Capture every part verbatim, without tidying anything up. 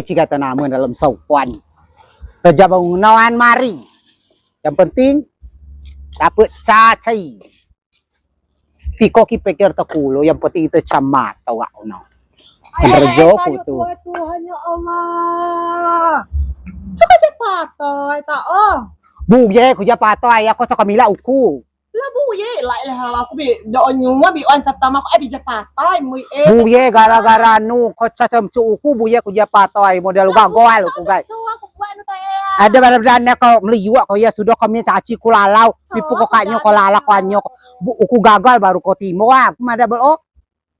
Cigai te namen dalam sopan. Kerjo bangunan mari. Yang penting dapet caci. Tiko ki pikir te kulo, yang penting ite camat tau gak ono. Kerjo ku tu. Tuhan ya Allah. Coa ko jijai patai tak oh. Buye ku jijai patai, ko coa ko milak uku. Lah buye, lah ilah aku bi do nyua bi wan catam aku eh bi jijai patai mui eh. Buye gara-gara nu ko cacam cu uku buye ku jijai patai model gagal uku gai. Ade badan-badan ne ko meliuk ko ya sudo ko mie caci ku lalau. Pipu ko kak nyo ko lalak ko anyo ko. Uku gagal baru ko timo ah. Mada bel o.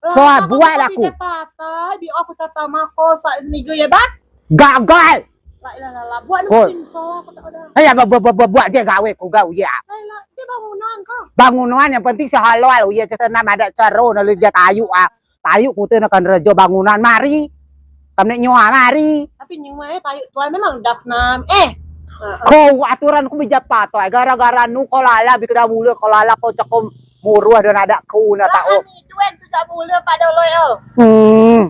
So buat aku. Patai bi aku catam aku sa seniga ya bah. Gagal. Lah ilah lah buat nu tim so aku tak ada. Eh ya buat dia gawe ku gawe ya. Lah dia bangunan ko. Bangunan yang penting sehalal ya cetena mada caro na le dia tayu ah. Tayu kute na kan rejo bangunan mari. Kam nek nyoa mari. Tapi nyoa eh tayu tuai memang dafnam eh. Ko aturan ku bi jijai patai gara-gara nu ko lala bi keda mula ko lala ko cekom muruh dan ada ku na tak oh. Duen tu jak mula pada lo yo. Hmm.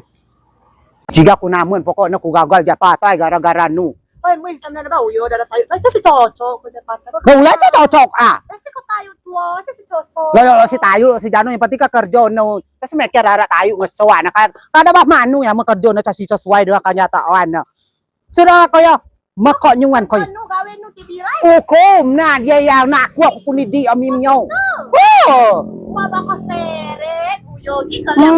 Cigai ku namen pokok ne ku gagal jijai patai gara-gara nu. Oi mui samna ba uyo dada tayu. Casi cocok ko jijai patai. Gak ulah cocok ah. Casi ko tayu tuo, casi cocok. Lo lo si tayu si jano yang penting ka kerjo no. Casi meker arak tayu ngecoa na kan. Kada bah manu yang mekerjo no casi sesuai dengan kenyataan na. Sudo ko yo. Mekok nyuan ko yo. Anu gawe nu ti bilai. Ukum na dia yang nak aku aku kunidi ami mio. Oh. Wa bako seret uyo gi kalian.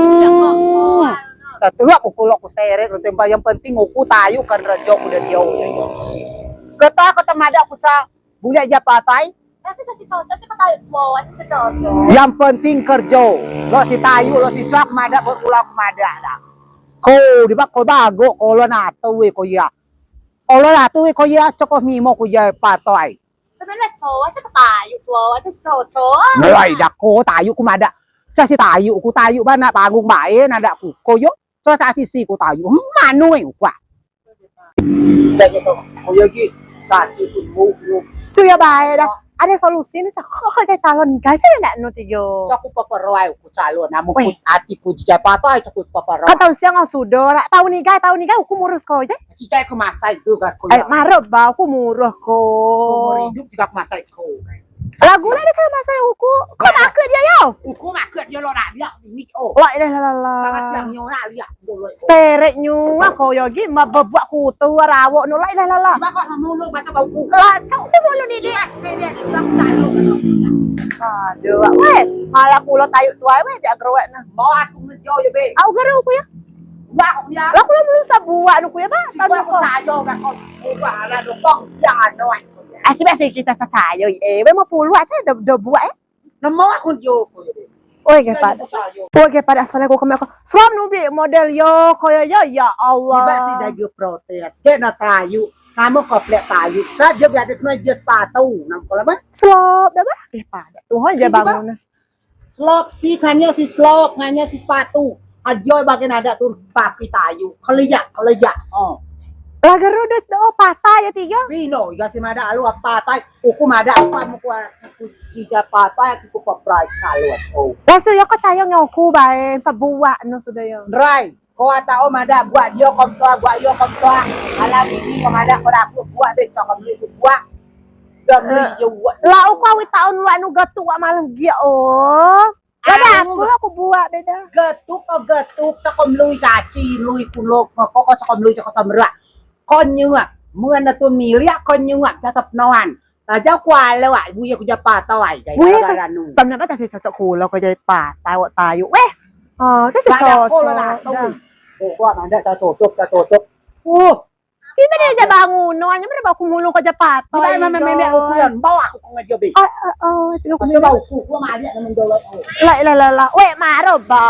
Tetuak uku lok ku seret rute yang penting uku tayu kan rejo ku de dio. Keta keta mada ku ca buliak jijai patai. Casi casi cocok si ko tayu tuo, casi cocok. Yang penting kerjo. Lo si tayu lo si cak mada berpulang ku mada dah. Ko di bak ko bago ko lo natu ko ya. Olo lah tu ko ya coko mimo ko ya patai. Sebenarnya cowok sih ketayu tuh, aja cocok. Mulai dah ko tayu ku mada. Casi tayu ku tayu bana panggung bae nada ku ko yo. So caci si ku tayu. Manu e ku. Sudah gitu. Ko yo gi caci ku bu. Suyo bae dah. Ada solusi ni cak ko kerja calon nikah aja ndak nu tigo. Cak ku peperoai ku calon namu ku ati ku jijai patai cak ku peperoai. Kan taun siang sudo rak taun nikah taun nikah uku murus ko je. Cigai ko masai tu kan ko. Eh maro ba uku murus ko. Seumur hidup cigai ko masai ko. Lagu lah dio cak masai uku. Ko makut dio yo. Uku makut dio lo nak dio ni o. La ilaha illallah. Sangat yang nyo nak liak. Sterek nyo ko yo gi ma bebuak kutu rawok nu la ilaha illallah. Ba ko mulu baca bau ku. La cak uku mulu ni dio. Aduh weh. Malah kulo tayu tuai weh dio gerowek nah. Bawas ku ngejo yo be. Au gero ku ya. Lah kulo belum sebuak nu ku ya ba. Tadi ko cayo ga ko. Buak ala dukong ya anoi. Asi basi kita cacayo eh. Be mau puluak aja do buak eh. Nemo aku dio ko. Oi ke pada. Oi ke pada asal aku kami aku. Selam nubi model yo ko yo yo ya Allah. Tiba si dage protes. Ke na tayu. Kamu koplek tayu. Sa dio gak ada kena dio sepatu. Nam kalau ba. Selop dah bah. Ke pada. Tuhan je bangun. Slop si kanya si slop kanya si sepatu. Adio bagian ada tu pakai tayu. Keliak keliak. Oh. Lager udah oh patah ya tiga. Pino iga si mada alu apa tai. Uku mada apa muku aku jijai patai aku ku peprai calon. Oh. Langsung yo ko cayong nyoku bae sebuak no sudah yo. Rai. Ko atau mada buak dio komsoa buak dio komsoa. Alam ini ko mada ko dapur buak be cok ko meli ku buak. Dah meli yo buak. Lah uku awit taun luak nu getuk wak malam gia oh. Lah dapur aku buak be dah. Getuk ko getuk tak ko melui caci melui kulok ko ko cok ko melui cok ko semrak. Ko nyuap. Mun atu miliak ko nyuap tetep noan. Tajau kuala wak buya ku jijai patai gai gara-gara nu. Samna ba tasi cocok kulo ko jijai patai wak tayu. Weh. Oh, tasi cocok. Ko mada tak cocok tak cocok. Uh. Tiba dia jijai bangun no hanya mana ba ku mulung ko jijai patai. Tiba mama mendek aku yang bawa aku ku ngejo be. Oh, oh, oh, cakap aku mendek. Bawa ku ku maliak na mendoloi. La ilaha illallah. Weh, maro ba.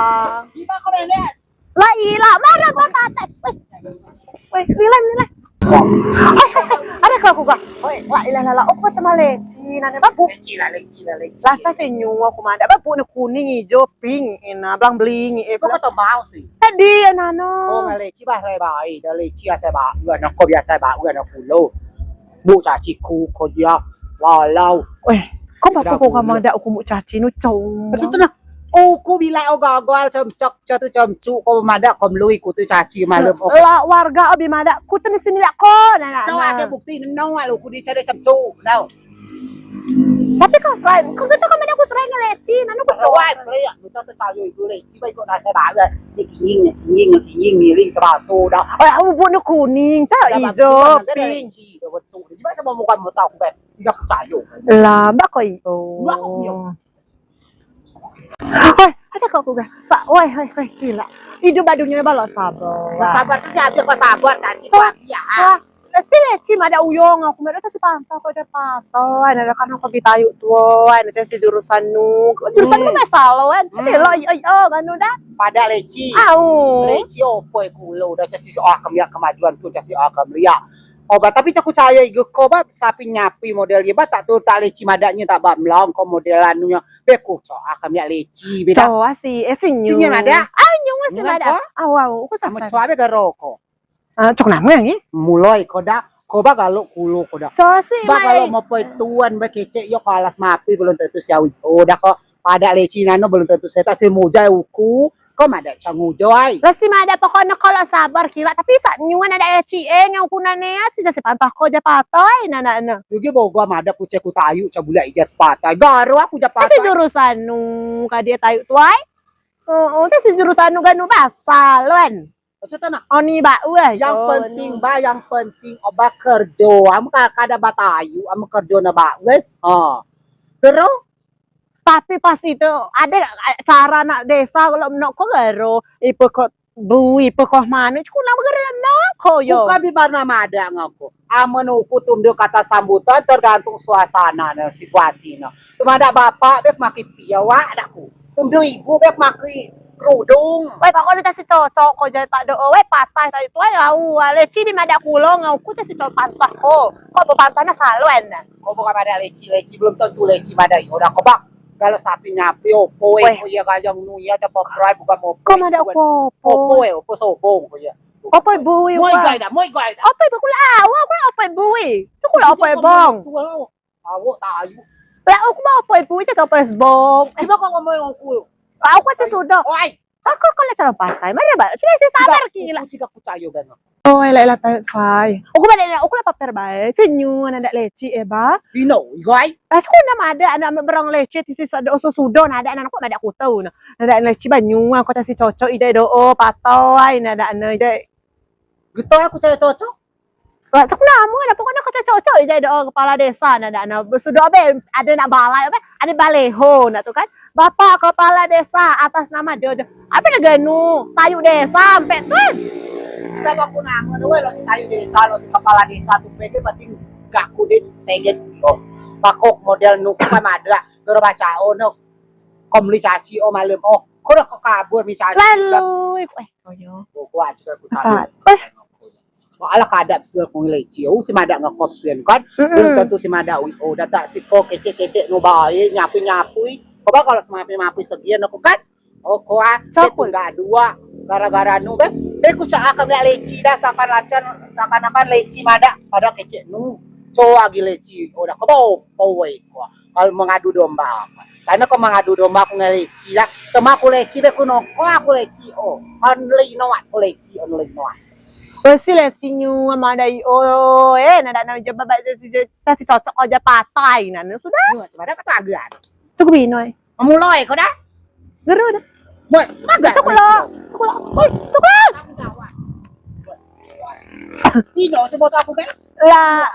Tiba ko mendek. La ilah, maro ba patai. Weh. Weh, nilai, nilai. Ada kau aku gak. Weh, la ilaha illallah. Aku temale. Cina ne babu. Cina le, Cina le. Rasa senyum aku mada babu ne kuning ijo pink ina belang beling eh. Kau kata mau sih. Tadi ya nano. Kau ngaleci bah rai bai, dah leci asai ba, gua nak kau biasa ba, gua nak kulo. Bu caci ku kau dia lalau. Weh, kau bapu kau kamu ada aku bu caci nu cong. Macam tu nah. Uku bilai o gagal cemcok, catu cemcuk, ko madeak ko melei kute caci malem o. Lah warga o bi madeak kute nisi milik ko, nah, nah, coa nah. Ade bukti neno, lalu uku di cari cemcuk, tau. Tapi ko selain, ko gitu ko madeak ku selain leci, nano ku coa. Wai, pelek, ya, kita te cayo itu leci, baik ko nasi bae. Ni kinging, kinging, kinging, miling sebaso dah. Oh, ya, bubuk nu kuning, cak ijo, pink. Leci, dah bentuk. Jadi, masa mau bukan mau tahu, kan? Tidak percaya. Lah, mbak ko io. Mbak ko io. Oi, ade ko ku ga. Sa-, oi, oi, oi, gila. Idup ba dunia ba lok sabar. Lok sabar tu si abis ko sabar, caci ko abis ya. Wah, si leci madeak uyo ngen uku, madeak si pantah ko, ade pantah. Ane kan ko bi tayuk tuai, ane si jurusan nu. Jurusan nu masalah kan. Si lok, oi, oi, oh, nganu dah. Padeak leci. Au. Leci opo e kulo dah, caci soal kemliak kemajuan tu, caci soal kemliak. Oh, ba, tapi coa ku cayo igai ko ba, sapi nyapi model dio ba, tak tu tak leci madeak nyo, tak ba melong ko model anu nyo. Be ku coa kemliak leci, be dah. Coa si, eh, si nyo. Si nyo madeak? Ah, nyo si madeak. Au, au, uku sasar. Amen coa be garo ko. Ah, cok namo ni? Muloi ko dah, ko ba galo kulo ko dah. Coa si, ba galo mopoi tuan, ba kecek yo ko alas mapi belum tentu si awei. Oh, dah ko padeak leci nano belum tentu si tak si mujai uku. Ko madeak coa ngujoi. Lah si madeak pokok ne ko lok sabar kila, tapi sak nyuan ade leci e, ngen uku nane, si si pantah ko ja patoi, nano ne. Yugi bogoa madeak ku cek ku tayuk, coa buliak ijai patoi. Garo uku ja patoi. Si jurusan nu, ka dio tayuk tuai. Oh, oh, si jurusan nu ganu basal, wan. Maksud ne? Oni ba, wah. Yang penting ba, yang penting o ba kerjo. Amen ka-, kada ba tayuk, amen kerjo ne ba, wes. Ha. Garo? Tapi pas itu ade cara anak desa kalau menok ko garo, ipe ko bui, ipe ko mano, cuma nama garo anak ko yo. Bukan bi pernah madeak ngen uku. Amen uku tun dio kata sambutan tergantung suasana ne, situasi ne. Cuma ade bapak be makei piawak dak ku. Tun dio ibu be makei kerudung. Weh, pokok ne tak si cocok ko jadi tak do. Weh, patah tadi tu, weh, au, leci bi madeak kulo ngen uku tak si cocok pantah ko. Ko bepantah ne salon ne. Ko bukan madeak leci, leci belum tentu leci madeak. Udah ko bak. Kalau sapi nyapi, opo, eh, ko iya gayang nu iya, capa perai, bukan opo. Ko madeak opo, opo. Opo, eh, opo sobong, ko iya. Opo bui, moi gai dah, moi gai dah. Opo bui, kulo awak, kulo opo bui. Cukup lah opo bong. Awak tayu. Lah, aku mau opo bui, cak opo bong. Coba kau ngomong aku. Aku kata sudah. Oi. Aku kalau calon partai, mana ba? Cuma si sabar kila. Cika percaya banget. Oh, elak-elak tai, tai. Aku balik, aku lah paper bae. Senyum, anak leci, eh, ba. Bino, igoi. Lah, sekolah nama ade anak berang leci, tisi ada oso sudo, nah, ade anak aku, ade aku tau, nah. Ade leci banyu, aku tasi cocok, ide do, oh, patoi, nah, ade anak, ide. Gitu aku cocok-cocok. Lah, sekolah nama, nah, pokoknya aku cocok, ide do, oh, kepala desa, nah, ade anak. Sudo, abe, ade nak balai, abe, ade baleho, nah, tu kan. Bapak kepala desa atas nama Jojo. Apa dah ganu? Tayu desa, sampe tun. Sudah aku nama, weh, lo si tayu desa, lo si kepala desa tu, pede penting gak kudet teget. Oh, pakok model nu kan ada. Gero baca, oh, no. Ko meli caci, oh, malem, oh. Ko dah ko kabur mi caci. Lalu, eh, oh, yo. Oh, kuat juga aku tahu. Alah, kadap sel ku leci. Oh, si madeak ngekop sel kan. Belum tentu si madeak, ui, oh, datak si ko kecek-kecek no bae, nyapu-nyapu. Ko ba kalau semapi-mapi segian aku kan. Oh, ko ah, cakul. Be tunggal dua. Gara-gara nu, be. Be ku cak akan liak leci dah, seakan lacan, seakan-akan leci madeak pada kecek nu. Coa agi leci. Oh, dah ko ba opo, woi, ko. Kalau mengadu domba apa? Karena ko mengadu domba aku ngeleci dah. Temaku leci be ku noko aku leci, oh. Only no one ku leci, only no one. Wesi leci nyu ama dai, oh, eh, nada nada jaba ba si cocok aja patai nana sudah. Nyu cuma dapat agan. Cukup ino, eh. Mulai ko dah. Geru dah. Boy, maga. Cukup lo, cukup lo. Oi, cukup lo. Ino sebot aku kan? Lah.